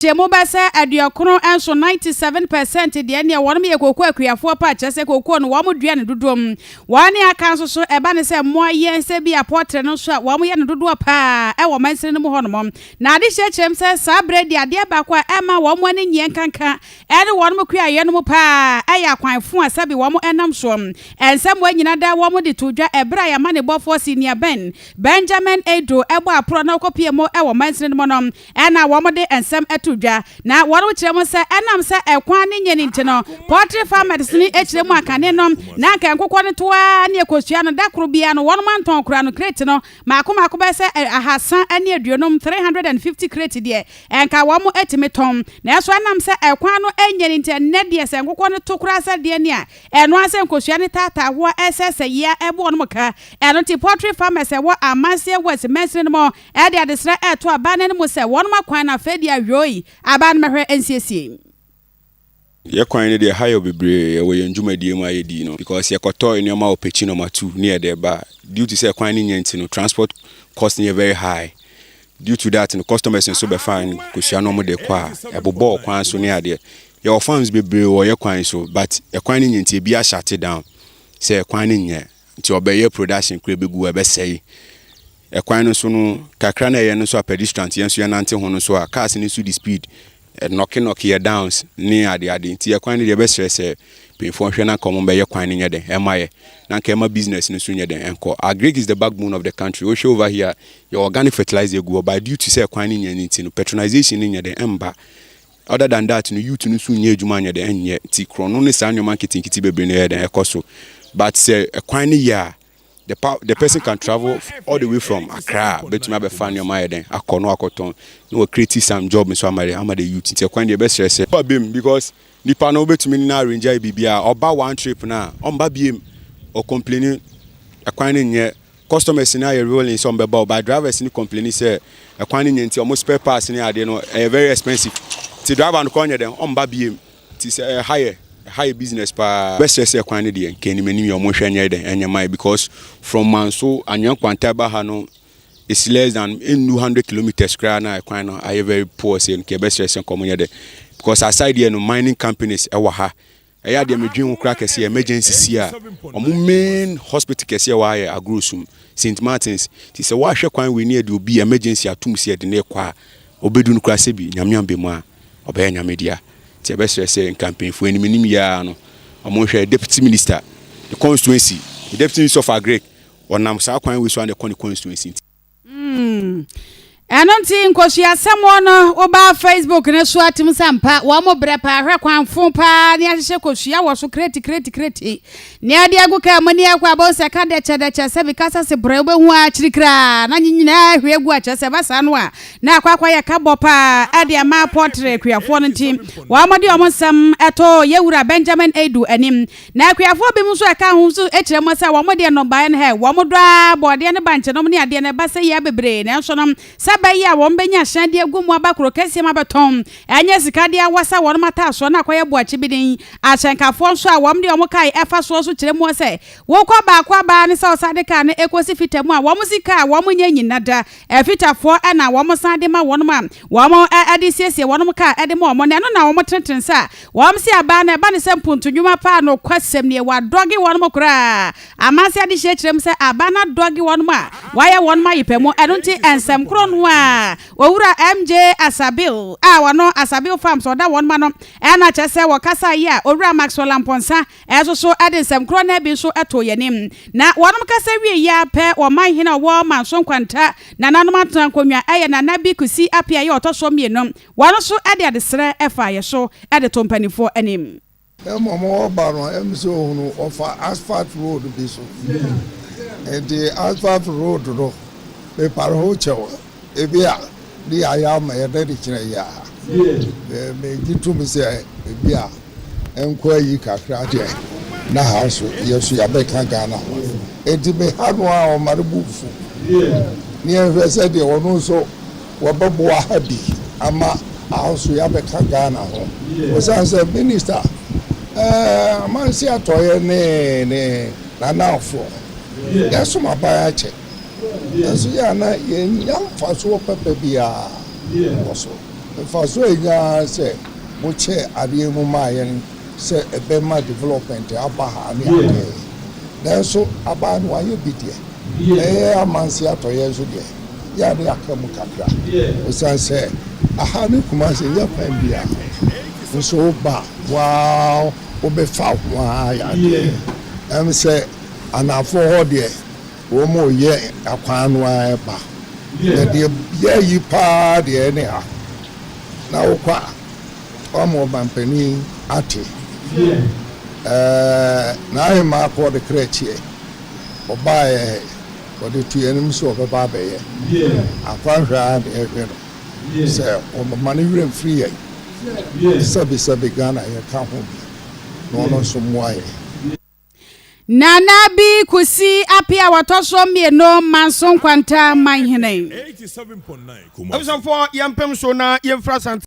Kyɛ mu bɛsɛ 97, 97% deɛ, neɛ wɔnom yɛ kooko akuafoɔ pa, kyerɛ sɛ kooko no wɔn dua ne dodoɔ mu. Wɔn ne aka nso so ɛba ne sɛ mmoa yɛn sɛ bi apɔtere no nso a wɔn yɛ no dodoɔ paa ɛwɔ mansini no mu hɔnom. Na ade kyerɛkyerɛ mu sɛ saa berɛ di adeɛ baako a ɛma wɔn ani nyɛ nkanka ɛne wɔn mu kuayɛ no mu paa ɛyɛ akwanfo a sɛbi wɔn ɛnam soɔ. Ɛnsɛm wɔn nyinaa da wɔn de to dwa ɛberɛ a yɛama ne bɔfoɔ Senior Benjamin Edo ɛbɔ aporɔ na ɔkɔpie mu ɛwɔ mansini no mu no, ɛna wɔn de nsɛm ɛto dwa. Na wɔn kyerɛ mu sɛ ɛnam sɛ ɛkwan ne nyɛ ne nti no, poultry farmers ne akyerɛ mu akane no na nka nkokɔ no toa ne ekosua no, da koro biara no wɔn antɔn kora no crate no maako maako bɛyɛ sɛ 350, 350 crate deɛ, ɛnka wɔn atumi tɔn. Nanso ɛnam sɛ ɛkwan no nyɛ ne nti, ɛnɛ deɛ sɛ nkokɔ no to koraa sɛ deɛ ne a ɛno asɛ nkosua ne taataahoɔ ɛsɛ sɛ yia ɛbɔ wɔn ka. Ɛno nti poultry farmers ɛwɔ Amansie West mansini no mu ɛde adesrɛ ɛto aban no mu sɛ wɔn akwan na afei deɛ awioi aban no mɛhwɛ nsiesie. Yɛ kwan no deɛ, ha yɛ bebree ɛwɔ yɛn dwumadie mu a yɛdi no, because yɛkɔtɔ nneɛma wɔ Pekyi Number 2 ne yɛde ba. Due to sɛ kwan no nyɛ nti no, transport cost no yɛ very high. Due to that no, customers nso bɛfa nkosua no, ɔmo de kɔ a ɛbobɔ kwan so ne adeɛ. Yɛwɔ farms bebree wɔ yɛ kwan so, but ɛkwan no nyɛ nti ebi ahyate down sɛ ɛkwan no nyɛ nti ɔbɛyɛ production kura bɛgu, ɛbɛsɛe. Ɛkwan no so no kakra na ɛyɛ no nso a, pedestrian yɛn nso yɛnante ho no so a, cars no nso de speed ɛnɔke nɔke yɛ downs ne ade ade. Nti ɛkwan no deɛ, ɛbɛsrɛ sɛ mpanyinfoɔ hwɛ na nka ɔmo bɛyɛ kwan no nyɛ den ɛma yɛ, na nka ɛma business no so nyɛ den ɛnkɔ. Agric is the backbone of the country. Wohwɛ over here, yɛ organic fertilizer gu hɔ, but due to sɛ kwan no nyɛ ne nti no, patronization no nyɛ den ɛmba. Other than that no, youth no nso nyɛ adwuma nyɛ den ɛnyɛ, nti korɔ ne saa nneɛma nketenkete bebree no yɛ den ɛkɔ so. But sɛ ɛkwan no yɛ a, the person can travel all the way from Accra, bɛtumi abɛfa nneɛma ayɛ den akɔ no akɔtɔn na wɔ create some job nso ama the youth. Nti ɛkwan deɛ, ɛbɛsrɛ sɛ ɔba bem, because nipa no wobɛtumi ne na arrange ayɛ biribi a ɔba one trip na ɔmba biem, ɔcomplain ɛkwan no nyɛ. Customers no ayɛ rolling sɛ ɔmbɛba, ɔba drivers no complain sɛ ɛkwan no nyɛ nti ɔmo spare parts ne adeɛ no ɛyɛ very expensive, nti driver no kɔ nyɛ dɛn ɔmba biem. Nti sɛ ɛha yɛ business paa. Bɛsrɛ sɛ ɛkwan no deɛ, nka anim anim yɛ ɔmo hwɛ nyɛ dɛn ɛnyɛ man, because from Manso Anwea Nkwanta ba ha no, it's less than ɛnnu 100 kilometres koraa na ɛkwan no ayɛ very poor. Sɛ nka ɛbɛsrɛ sɛ nka ɔmo nyɛ dɛ, because aside yɛ no, mining companies ɛwɔ ha. Ɛyɛ adeɛ medwen ho koraa kɛseɛ. Emergency si a, ɔmo main hospital kɛseɛ wɔ ayɛ Agorosum St Martins. Nti sɛ woahwɛ kwan wei ne yɛde obi emergency atum si yɛde ne kɔ a, ɔbɛdu no koraa sɛ bi Nyame ambɛ mu a, ɔbɛyɛ Nyame dea. Nti ɛbɛsrɛ sɛ nka mpanyinfoɔ anim anim yia no, ɔmo hwɛ deputy minister the constituency, the deputy minister of agric, ɔnam saa kwan wei so a na ɛkɔ ne constituency nti. Ɛno nti nkɔsuasɛm no, woba Facebook ne so atem sɛ mpa wɔn mo brɛ paa. Hwɛ kwan fo paa ne ahyehyɛ kosua wɔ so kreti kreti kreti ne ade agu kaa mu ne ɛkɔ abɔ sɛ ka dɛkyɛ dɛkyɛ sɛ bi kasa se brɛ wobɛhu akyiri koraa na nye nyinaa hwie gu akyerɛ sɛ ɛba saa no a, na akɔ akɔyɛ ka bɔ paa ɛde ama pɔtere akuafoɔ no. Nti wɔn mo de wɔn nsɛm ɛto yɛwura Benjamin Edu anim. Na akuafoɔ bi mu nso ɛka ho nso kyerɛ mu sɛ wɔn deɛ, nnɔbaeɛ no hɛ wɔn dɔ a bɔɔdeɛ ne bankyenom ne adeɛ no ɛba sɛ yɛ bebree, nanso no sɛ bɛyɛ a wɔn bɛnya hyɛn de agu mu aba kuro kɛseɛ mu abɛtɔn ɛnyɛ sika de awasa wɔn ataasoɔ na akɔyɛ boakye bi den. Ahyɛnkafoɔ nso a wɔn de wɔn kae ɛfa soɔ nso kyerɛ mu sɛ wokɔ baako abaa ne sɛ ɔsa de kaa no ekosi fita mu a, wɔn sika a wɔn nyɛ nyina da ɛfitafoɔ ɛna wɔn san de ma wɔn a wɔn ɛde siesie wɔn kaa ɛde ma wɔn, na ɛno na wɔn tenetene sɛ wɔn si abaa no ɛba ne sɛ mpuntu paa no kwasɛm nie wadɔge wɔn koraa. Amansi ade hyɛ kyerɛ mu sɛ aba no adɔge wɔn a wayɛ wɔn ayepɛ mu. Ɛno nti nsɛm korɔ no a owura MJ Asabil a wɔno Asabil Farms ɔda wɔn ma no, ɛna kyerɛ sɛ wɔkasa yi a, owura Maxwell Ampɔnsa ɛnso so ɛde nsɛm korɔ no bi nso ɛto yɛn anim. Na wɔnom kasa wie yi apɛ, wɔman hene a ɔwɔ Manso Nkwanta nananom atena nkonnwa ɛyɛ Nana Bi Kusi Apia yɛ ɔtɔ so mmienu, wɔn nso ɛde adesrɛ ɛfa yɛ so ɛde to mpanimfoɔ anim. Mmom ɔba no sɛ ohunu ɔfa asphalt road bi so, nti asphalt road no mepare ho kyɛw ebi a ne yɛayɛ ama yɛda de kyerɛ yɛ a, megye tom sɛ ebi a nkɔ ayi kakra deɛ na ha so yɛ so yɛabɛka Ghana ho. Nti meha no a ɔma no bu fu ne yɛhwɛ sɛ deɛ ɔno nso wɔbɛboa ha bi ama ahosuo yɛabɛka Ghana ho, ɔsiane sɛ minister Amansi Atɔyɛ ne nanafoɔ yɛsom aban akyɛ, nso yɛ ana yɛnya mfasoɔ pɛpɛ biara wɔ so. Mfasoɔ a yɛnya ara ne sɛ mokyɛɛ adeɛ mu maa yɛn sɛ ɛbɛma development aba ha ne adeɛ. Nanso aban no wayɛ bi deɛ, na yɛn amanse atɔeɛ nso deɛ, yɛ a na yɛaka mu kakra. Osiane sɛ aha ne Kumasi nyɛ kwan biara nso woba a, wo ara wobɛfa ho ara yɛ adeɛ. Ɛm sɛ anaafoɔ hɔ deɛ, Wɔreyɛ akwan no ara ba. Na deɛ bia yi paa deɛ ɛne ha. Na wokɔ a, wama ɔmanpanin ate. Ɛɛ n'ahemaa kɔ de krɛkyeɛ. Ɔbaeɛ ɔde to yɛn anim sɛ ɔbɛba abɛyɛ. Akwanhwɛ ara na yɛhwɛ no sɛ ɔmma ne werɛ mfiri yɛn. Sɛbe sɛbe Ghana yɛka ho bi na ɔno nso mmoa yɛn. Nana Bi Kusi Appiah a wɔtɔ so mmieno Manso Nkwanta Manhene. Abusuafoɔ yɛmpem so na yɛmfiri Asante.